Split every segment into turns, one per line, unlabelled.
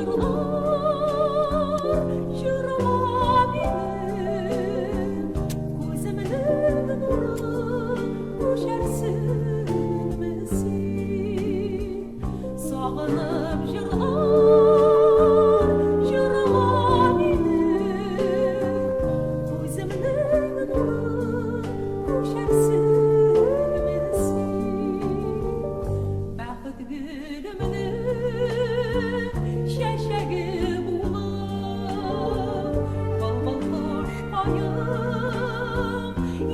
җырлар, җырла мине, күземнең нуры, күчәрсеңме син? Сагынып җырлар, җырла мине, күземнең нуры, күчәрсеңме син? Бәхет гөлемнең чәчәге булып, былбыл кошкаем,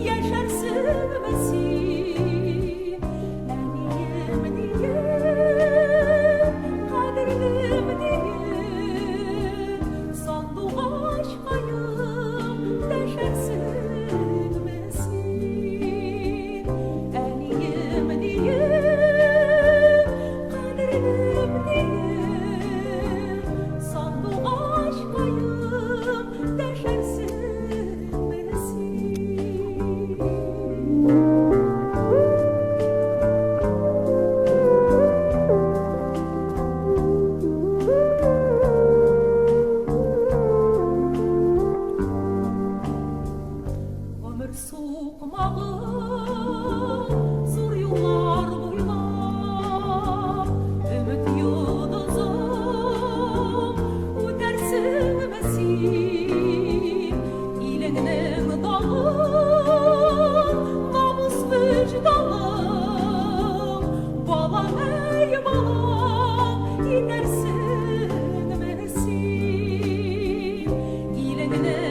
яшәрсеңме син? Әнием диеп, кадерлем диеп, сандугачкаем, дәшәрсеңме син? Әнием диеп, кадерлем диеп, сандугачкаем, дәшәрсеңме син? Гомер сукмагы зур юллар буйлап, өмет йолдызым, үтәрсеңме син? Илеңнең даңын, намус вөҗданың, балам, әй, балам, итәрсеңме син? Илеңнең